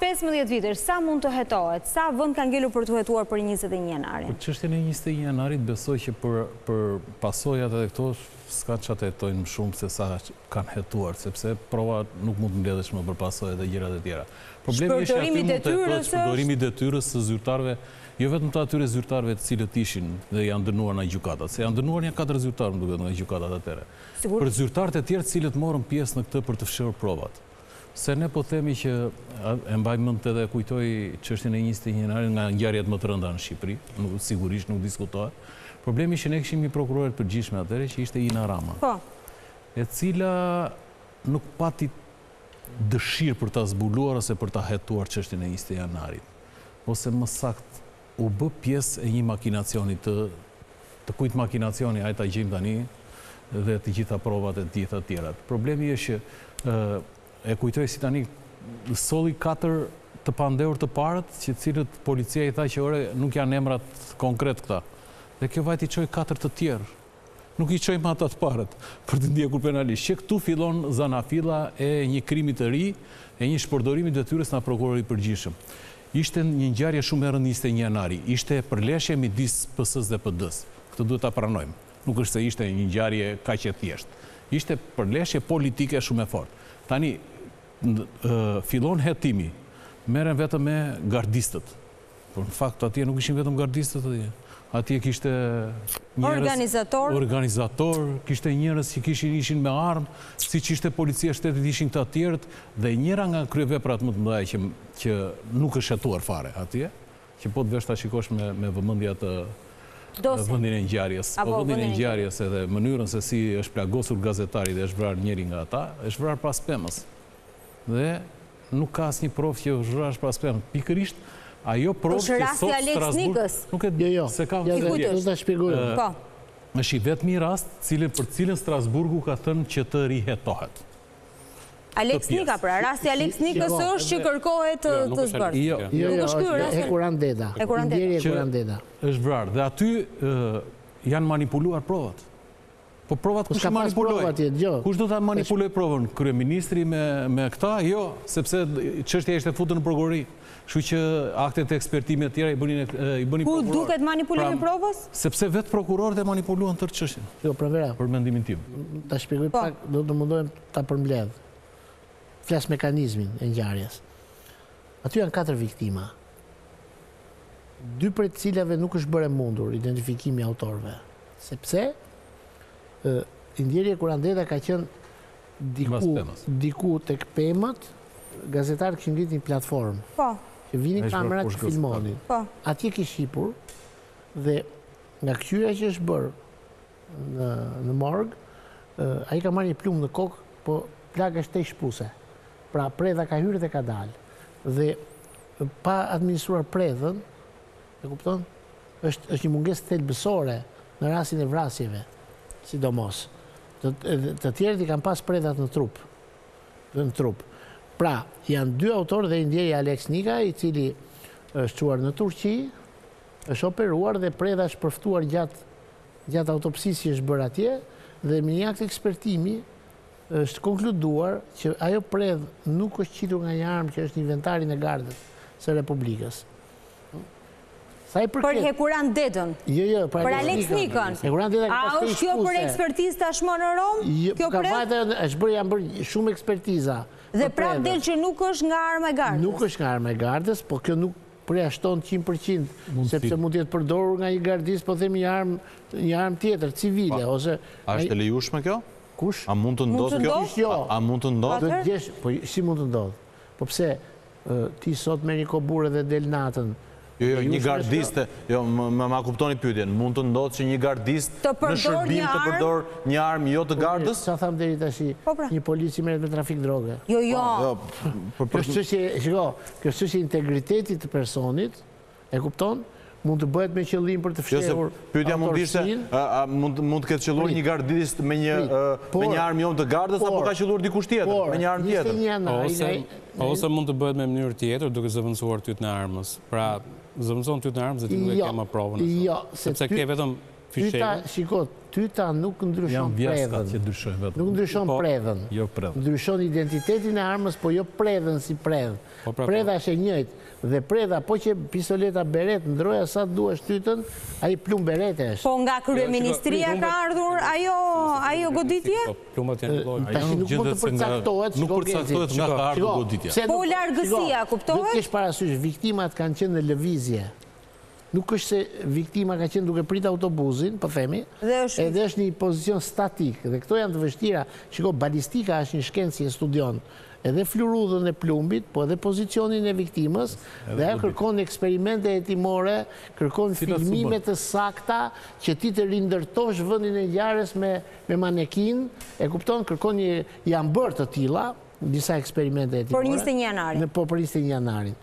15 vitesh, sa mund të hetohet? Sa vend ka ngelur për t'u hetuar për 21 janarin? Për çështjen e 21 janarit besoj që për për pasojat edhe këto s'ka ça të hetojnë më shumë se sa kanë hetuar, sepse prova nuk mund të mbledhësh më për pasojat e gjërat e tjera. Problemi është që aty mund të hetohet shpërdorimi i detyrës së zyrtarëve, jo vetëm të atyre zyrtarëve të cilët ishin dhe janë dënuar nga gjykatat, se janë dënuar nja katër zyrtarë më duket nga gjykatat atëherë. Për zyrtarët e tjerë të cilët morën pjesë në këtë për të fshehur provat. Se ne po themi që e mbaj mend edhe e kujtoj çështjen e 21 janarit nga ngjarjet më të rënda në Shqipëri, nuk sigurisht nuk diskutohet. Problemi është që ne kishim një prokurore të përgjithshme atëherë që ishte Ina Rama. Po. E cila nuk pati dëshirë për ta zbuluar ose për ta hetuar çështjen e 21 janarit. Ose më saktë u bë pjesë e një makinacioni të të kujt makinacioni hajt ta gjejmë tani dhe të gjitha provat e të gjitha të tjerat. Problemi është që e kujtoj si tani solli katër të pandehur të parët, që të cilët policia i tha që ore nuk janë emrat konkret këta. Dhe kjo vajti çoi katër të tjerë. Nuk i çoi më ata të parët për të ndjekur penalisht. Që këtu fillon zanafilla e një krimi të ri, e një shpërdorimi të detyrës nga prokurori i përgjithshëm. Ishte një ngjarje shumë e rëndë 21 janari. Ishte përleshje midis PS-së dhe PD-së. Këtë duhet ta pranojmë. Nuk është se ishte një ngjarje kaq e thjeshtë. Ishte përleshje politike shumë e fortë. Tani fillon hetimi, merren vetëm me gardistët. Por në fakt atje nuk ishin vetëm gardistët atje. Atje kishte njerëz organizator, organizator, kishte njerëz që kishin ishin me armë, siç ishte policia e shtetit ishin këta të tjerët dhe njëra nga kryeveprat më të mëdha që që nuk është hetuar fare atje, që po të vesh ta shikosh me me vëmendje atë vendin e ngjarjes, po vendin e ngjarjes edhe mënyrën se si është plagosur gazetari dhe është vrarë njëri nga ata, është vrarë pas pemës. Dhe Nuk ka asnjë provë që është vrarë pas pemës. Pikërisht ajo provë që sot Strasburg nuk e di, jo, jo. se ka ja, do ta shpjegoj. Po. Është i vetmi rast cilin për cilin Strasburgu ka thënë që të rihetohet. Aleks Nika, pra, rasti Aleks Nikës është që kërkohet të jo, zbardhet. Jo, jo, nuk është ky rast. Hekuran Deda. Hekuran Deda. Hekuran Deda. Është vrarë dhe aty janë manipuluar provat. Po provat kush i manipuloi? Kush do ta manipulojë provën? Kryeministri me me këta? Jo, sepse çështja ishte futur në prokurori. Kështu që aktet e ekspertimit e tjera i bënin i bënin prokurorët. Ku duket manipulimi i pra, provës? Sepse vetë prokurorët e manipuluan tërë çështjen. Jo, Pranvera. Për mendimin tim. Ta shpjegoj po. pak, do të mundohem ta përmbledh. Flas mekanizmin e ngjarjes. Aty janë katër viktima. Dy prej të cilave nuk është bërë e mundur identifikimi i autorëve. Sepse i ndjeri Hekuran Deda ka qenë diku, diku tek pemët, gazetarët kishin ngritur një platformë. Po. Që vinin kamerat që filmonin. Po. Atje kish hipur dhe nga këqyrja që është bërë në, në morg, ai ka marrë një plumb në kokë, po plaga është tejshpuse. Pra predha ka hyrë dhe ka dalë. Dhe pa administruar predhën, e kupton? Është është një mungesë thelbësore në rastin e vrasjeve, sidomos. Të, të tjerët i kanë pas predhat në trup. Në trup. Pra, janë dy autorë dhe i ndjeri Aleks Nika, i cili është çuar në Turqi, është operuar dhe predha është përftuar gjatë gjatë autopsisë që është bërë atje dhe me një akt ekspertimi është konkluduar që ajo predhë nuk është qitur nga një armë që është në inventarin e gardës së Republikës. Sa i përket... Për Hekuran Dedën. Jo, jo, për, për Aleks Nikën. Hekuran Deda ka pas A është kjo për ekspertizë tashmë në Romë? Jo, kjo ka vajtë, është bërë, janë bërë shumë ekspertiza. Dhe prapë del që nuk është nga arma e gardës. Nuk është nga arma e gardës, po kjo nuk përjashton 100%, sepse mund të jetë përdorur nga një gardist, po themi një armë, një armë tjetër, civile, ose... A është e lejushme kjo? Kush? A mund të ndodhë kjo? Jo. A mund të ndodhë? Po, si mund të ndodhë? Po pse, Ti sot merr një kobure dhe del natën. Jo, jo, një gardist, jo, më ma kuptoni pyetjen, mund të ndodhë që një gardist në shërbim të përdorë një armë jo të po, gardës? Sa thamë deri tashi, po, pra. një polic që merret me trafik droge. Jo, jo. Po, Kjo është çështje, shiko, kjo është çështje integritetit të personit, E kupton? Mund të bëhet me qëllim për të jo, fshehur Pyetja mund të ishte, mund mund të ketë qëlluar një gardist me një me një armë jo të gardës apo ka qëlluar dikush tjetër me një armë tjetër? Ose ose mund të bëhet me mënyrë tjetër duke zëvendësuar tytën e armës. Pra, zëvendëson tytën e armës dhe ti nuk e jo, ke më provën. Jo, sepse ke vetëm. Tyta, shiko, tyta nuk ndryshon predhën. Nuk ndryshon po, predhën. Jo predhën. Ndryshon identitetin e armës, po jo predhën si predhë. Po, pra, po. Predha është e njëjtë. Dhe predha, po qe pistoleta Beretta, ndërroja sa duash tytën, ai plumb Berette është. Po nga kryeministria ka ardhur ajo ajo goditje? Po, plumbat janë lloj. Tash nuk mund të përcaktohet, nuk përcaktohet nga ka ardhur goditja. Po largësia, kuptohet? Duhet të kesh parasysh, viktimat kanë qenë në lëvizje. Nuk është se viktima ka qenë duke prit autobuzin, po themi, edhe është në një pozicion statik dhe këto janë të vështira. Shiko, balistika është një shkencë që e studion edhe flurudhën e plumbit, po edhe pozicionin e viktimës, dhe ajo kërkon eksperimente hetimore, kërkon filmime të sakta që ti të rindërtosh vendin e ngjarjes me me manekin, e kupton, kërkon një janë bërë të tilla, disa eksperimente hetimore. Për 21 janarin. Po për 21 janarin.